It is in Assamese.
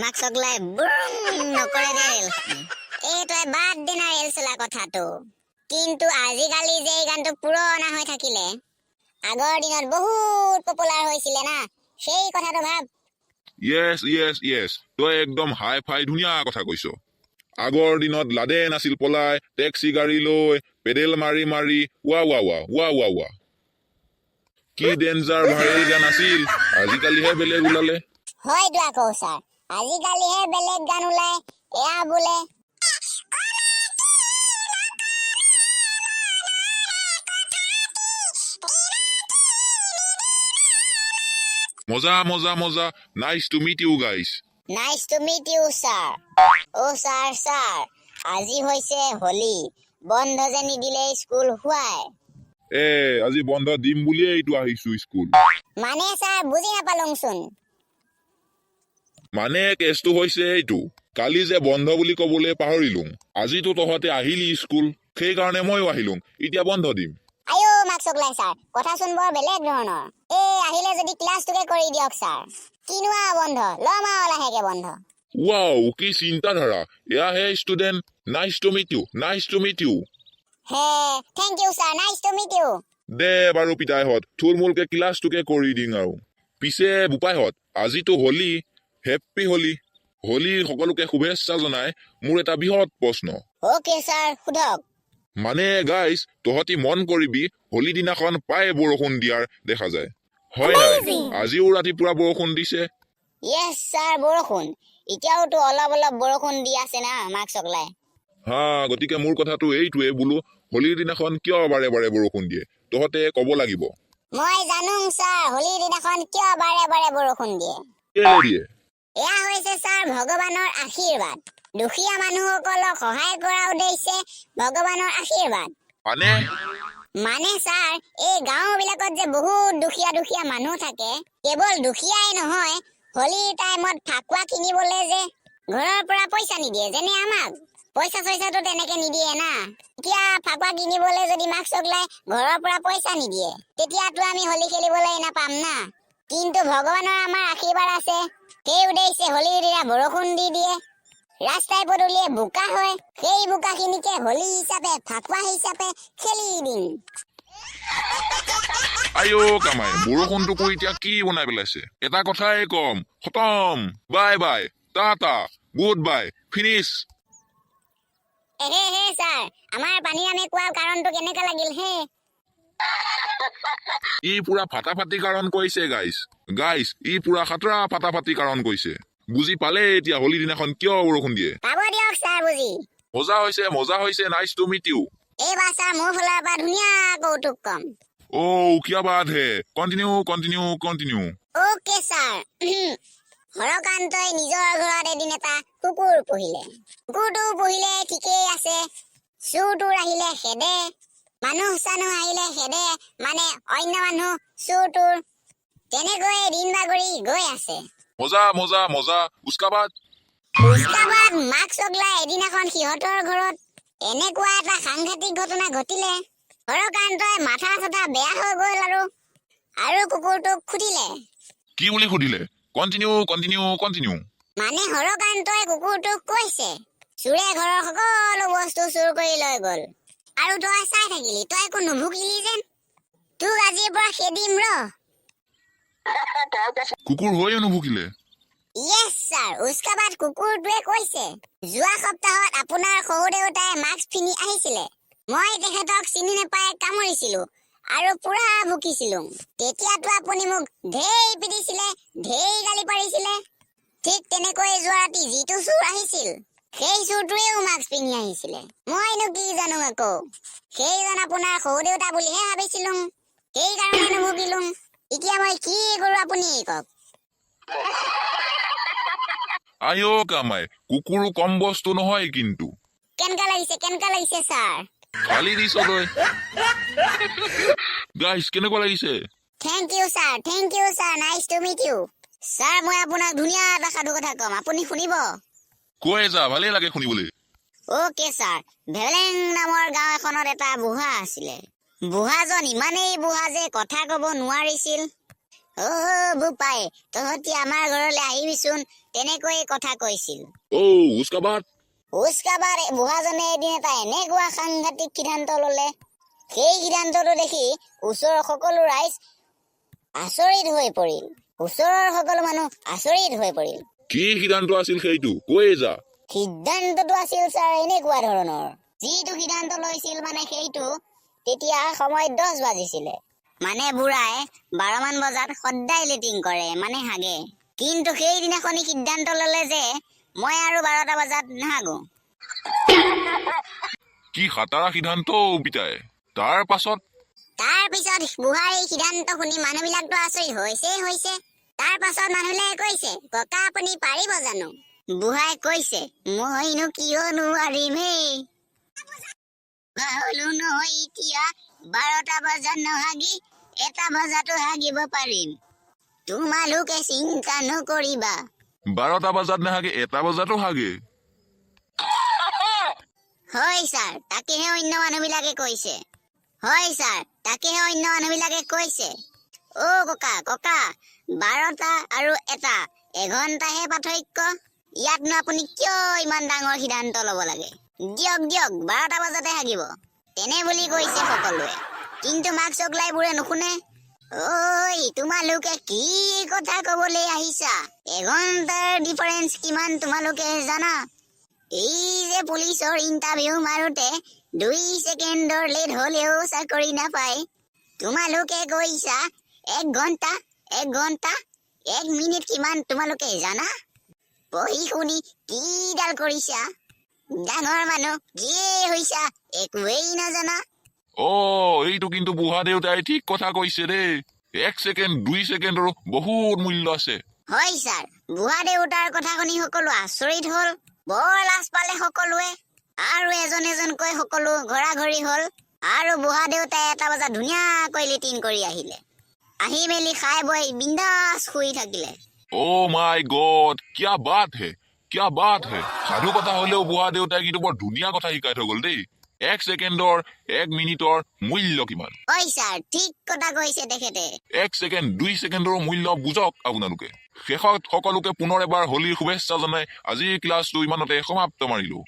মাক চগলাই বুৰুম নকৰে দে ৰেলখনে। এই তই বাদ দে না ৰেল চলা কথাটো। কিন্তু আজিকালি যে এই গানটো পুৰণা হৈ থাকিলে, আগৰ দিনত বহুত পপুলাৰ হৈছিলে না, সেই কথাটো ভাব। য়েছ, তই একদম হাই ফাই ধুনীয়া কথা কৈছ। আগৰ দিনত লাডেন আছিল পলাই টেক্সি গাড়ী লৈ পেডেল মাৰি মাৰি, ৱা ৱা ৱা ৱা ৱা ৱা, কি ডেঞ্জাৰ ভাইৰেল গান আছিল। আজিকালিহে বেলেগ ওলালে। হয়তো আকৌ ছাৰ, আজিকালিহে বেলেগ গান ওলাই। এয়া বোলে মজা মজা মজা, nice to meet you guys. Nice to meet you sir. O sir, sir, আজি হৈছে হোলী, বন্ধ যে নিদিলে স্কুল হোৱাই? এ, আজি বন্ধ দিম বুলিয়েই এইটো আহিছো স্কুল। মানে ছাৰ, বুজি নাপালোংচোন। মানে কেছটো হৈছে এইটো, কালি যে বন্ধ বুলি কবলৈ পাহৰিলো। আজিতো তহঁতে আহিলি স্কুল, সেইকাৰণে ময়ো আহিলো। এতিয়া বন্ধ দিম। আইঅ মাক চকলাই ছাৰ, কথাচোন বৰ বেলেগ ধৰণৰ। এই আহিলে যদি ক্লাছটোকে কৰি দিয়ক ছাৰ। কিনোৱা বন্ধ ল'ম আৰু লাহেকে বন্ধ। ৱাও, কি চিন্তাধাৰা! এয়াহে student. Nice to meet you, nice to meet you. Hey, thank you sir, nice to meet you. দে বাৰু পিতাইহঁত, থুলমূলকে ক্লাছটোকে কৰি দিং আৰু। পিছে বোপাইহঁত, আজিতো হোলী, হেপ্পী হোলী। হোলীৰ সকলোকে শুভেচ্ছা জনাই মোৰ এটা বৃহৎ প্ৰশ্ন। অ'কে ছাৰ, সোধক। মানে গাইজ, তহঁতি মন কৰিবি, হোলী দিনাখন প্ৰায় বৰষুণ দিয়াৰ দেখা যায়, হয় নাই? আজিও ৰাতিপুৱা বৰষুণ দিছে। য়েছ ছাৰ, বৰষুণ এতিয়াওতো অলপ অলপ বৰষুণ দি আছে না মাক চকলাই। হা, গতিকে মোৰ কথাটো এইটোৱে বোলো, হোলীৰ দিনাখন কিয় বাৰে বাৰে বৰষুণ দিয়ে, তহঁতে ক'ব লাগিব। মই জানো ছাৰ, হোলীৰ দিনাখন কিয় বাৰে বাৰে বৰষুণ দিয়ে। কেলে দিয়ে? এয়া হৈছে ছাৰ ভগৱানৰ আশীৰ্বাদ। দুখীয়া মানুহসকলক সহায় কৰা উদ্দেশ্যে ভগৱানৰ আশীৰ্বাদ। মানে? মানে ছাৰ, এই গাঁওবিলাকত যে বহুত দুখীয়া দুখীয়া মানুহ থাকে, কেৱল দুখীয়াই নহয়, হোলীৰ টাইমত ফাকুৱা কিনিবলৈ যে ঘৰৰ পৰা পইচা নিদিয়ে, যেনে আমাক পইচা চইচাটো তেনেকে নিদিয়ে না। এতিয়া ফাকুৱা কিনিবলৈ যদি মাক চগলাই ঘৰৰ পৰা পইচা নিদিয়ে, তেতিয়াতো আমি হোলী খেলিবলৈ নাপাম না। কিন্তু ভগৱানৰ আমাৰ আশীৰ্বাদ আছে, সেই উদ্দেশ্যে হোলীৰ দিনা বৰষুণ দি দিয়ে, ৰাস্তাই পদূলিয়ে বোকা হয়, সেই বোকাখিনিকে হোলী হিচাপে ফাকুৱা হিচাপে খেলি দিম। আইঅ কামাই, বৰষুণটোকো এতিয়া কি বনাই পেলাইছে! এটা কথাই কম, খতম, bye bye, tata, good bye, finish. হে হে ছাৰ, আমাৰ পানীৰামে কোৱা কাৰণটো কেনেকা লাগিল হে? ই পুৰা ফাটাফাটি কাৰণ কৈছে গাইজ। গাইজ, ই পুৰা খাতৰা ফাটাফাটি কাৰণ কৈছে। বুজি পালে এতিয়া হোলী দিনাখন কিয় বৰষুণ দিয়ে? পাব দিয়ক ছাৰ বুজি। মজা হৈছে, মজা হৈছে, nice to meet you. এইবাৰ ছাৰ, মোৰ ফালৰ পৰা ধুনীয়া কৌতুক কম। অ' क्या बात है, continue continue continue. Okay sir. হৰকান্তই নিজৰ ঘৰত এদিন এটা কুকুৰ পুহিলে। কুকুৰটো পুহিলে ঠিকেই আছে, চোৰ তোৰ আহিলে খেদে, মানুহ চানুহ আহিলে খেদে, মানে অন্য মানুহ, চোৰ তোৰ, তেনেকৈয়ে দিন বাগৰি গৈ আছে। মজা মজা মজা, उसका बाद? उसका बाद মাক চগলা এদিনাখন সিহঁতৰ ঘৰত এনেকুৱা এটা সাংঘাতিক ঘটনা ঘটিলে, হৰকান্তই মাথা চাথা বেয়া হৈ গ'ল আৰু কুকুৰটোক সুধিলে। কি বুলি সুধিলে? Continue continue continue. মানে হৰকান্তই কুকুৰটোক কৈছে, চোৰে ঘৰৰ সকলো বস্তু চুৰ কৰি লৈ গ'ল আৰু তই চাই থাকিলি, তই একো নুভুকিলি যেন, তোক আজিৰ পৰা খেদিম ৰ। কুকুৰ হৈও নুভুকিলে? য়েছ ছাৰ, उसका बाद কুকুৰটোৱে কৈছে, যোৱা সপ্তাহত আপোনাৰ শহুৰ দেউতাই মাস্ক পিন্ধি আহিছিলে, মই তেখেতক চিনি নাপাই কামুৰিছিলো আৰু পুৰা ভুকিছিলো। তেতিয়াতো আপুনি মোক ঢেৰ পিটিছিলে, ঢেৰ গালি পাৰিছিলে। ঠিক তেনেকৈ যোৱা ৰাতি যিটো চোৰ আহিছিল, সেই চোৰটোৱেও মাস্ক পিন্ধি আহিছিলে। মইনো কি জানো আকৌ, সেইজন আপোনাৰ শহুৰ দেউতা বুলিহে ভাবিছিলো, সেইকাৰণে নুভুকিলো। এতিয়া মই কি কৰো আপুনি কওক। আইঅ কামাই, কুকুৰো কম বস্তু নহয় কিন্তু। কেনেকা লাগিছে, কেনেকা লাগিছে ছাৰ? ফালি দিছ তই। গাইছ, কেনেকুৱা লাগিছে? Thank you sir, thank you sir, nice to meet you sir. মই আপোনাক ধুনীয়া এটা সাধু কথা ক'ম, আপুনি শুনিব? কৈ যা, ভালেই লাগে শুনিবলৈ। Okay sir. ভেলেং নামৰ গাঁও এখনত এটা বুঢ়া আছিলে। বুঢ়াজন ইমানেই বুঢ়া যে কথা ক'ব নোৱাৰিছিল। অ' বোপাই, তহঁতি আমাৰ ঘৰলৈ আহিবিচোন, তেনেকৈয়ে কথা কৈছিল। অ' उसका बाद? उसका बाद বুঢ়াজনে এদিন এটা এনেকুৱা সাংঘাতিক সিদ্ধান্ত ললে, সেই সিদ্ধান্তটো দেখি ওচৰৰ সকলো ৰাইজ আচৰিত হৈ পৰিল। ওচৰৰ সকলো মানুহ আচৰিত হৈ পৰিল। কি সিদ্ধান্ত আছিল সেইটো কৈয়ে যা। সিদ্ধান্তটো আছিল ছাৰ এনেকুৱা ধৰণৰ, যিটো সিদ্ধান্ত লৈছিল মানে সেইটো তেতিয়া সময় 10 বাজিছিলে। মানে বুঢ়াই 12মান বজাত সদায় লেট্ৰিন কৰে, মানে হাগে। কিন্তু সেইদিনাখনি সিদ্ধান্ত ললে যে মই আৰু 12টা বজাত নাহাগো। কি খাতাৰা সিদ্ধান্ত পিতাই! তাৰ পাছত? তাৰ পিছত বুঢ়াৰ এই সিদ্ধান্ত শুনি মানুহবিলাকতো আচৰিত হৈছেই হৈছে। তাৰ পাছত মানুহবিলাকে কৈছে, "ককা, আপুনি পাৰিব জানো?" বুঢ়াই কৈছে, "মইনো কিয় নোৱাৰিম হেই? হলো নহয় এতিয়া, 12টা বজাত নহাগি 1টা বজাতো হাগিব পাৰিম। তোমালোকে চিন্তা নকৰিবা।" 12টা বজাত নাহাগে, 1টা বজাতো হাগে? হয় ছাৰ, তাকেহে অন্য মানুহবিলাকে কৈছে। হয় ছাৰ, তাকেহে অন্য মানুহবিলাকে কৈছে, "অ' ককা, ককা, 12টা আৰু 1টা এঘণ্টাহে পাৰ্থক্য। ইয়াতনো আপুনি কিয় ইমান ডাঙৰ সিদ্ধান্ত ল'ব লাগে? দিয়ক দিয়ক, 12টা বজাতে হাগিব।" তেনে বুলি কৈছে সকলোৱে। কিন্তু মাক চকলাইবোৰে নুশুনে। "ঐ, তোমালোকে কি কথা কবলৈ আহিছা? এঘণ্টাৰ ডিফাৰেঞ্চ কিমান তোমালোকে জানা? এই যে পুলিচৰ ইণ্টাৰভিউ মাৰোতে 2 ছেকেণ্ডৰ লেট হলেও চাকৰি নাপায়, তোমালোকে কৈছা এক ঘণ্টা। এক ঘণ্টা এক মিনিট কিমান তোমালোকে জানা? পঢ়ি শুনি কিডাল কৰিছা? ডাঙৰ মানুহ যিয়ে হৈছা, একোৱেই নাজানা।" অ, এইটো কিন্তু বুঢ়া দেউতাই ঠিক কথা কৈছে দেই। এক ছেকেণ্ড 2 ছেকেণ্ডৰো বহুত মূল্য আছে। হয় ছাৰ, বুঢ়া দেউতাৰ কথা শুনি সকলো আচৰিত হল। বৰ লাজ পালে সকলোৱে আৰু এজন এজনকৈ সকলো ঘৰা ঘৰি হল। আৰু বুঢ়া দেউতাই 1টা বজাত ধুনীয়াকৈ লেট্ৰিন কৰি আহিলে। আহি মেলি খাই বৈ বিন্দাছ শুই থাকিলে। অ' মাই গড, क्या बात है, क्या बात है! সাধু কথা হলেও বুঢ়া দেউতাই কিন্তু বৰ ধুনীয়া কথা শিকাই থৈ গ'ল দেই, এক ছেকেণ্ডৰ এক মিনিটৰ মূল্য কিমান। হয় ছাৰ, ঠিক কথা কৈছে তেখেতে। এক ছেকেণ্ড 2 ছেকেণ্ডৰো মূল্য বুজক আপোনালোকে। শেষত সকলোকে পুনৰ এবাৰ হোলীৰ শুভেচ্ছা জনাই আজিৰ ক্লাছটো ইমানতে সমাপ্ত মাৰিলো।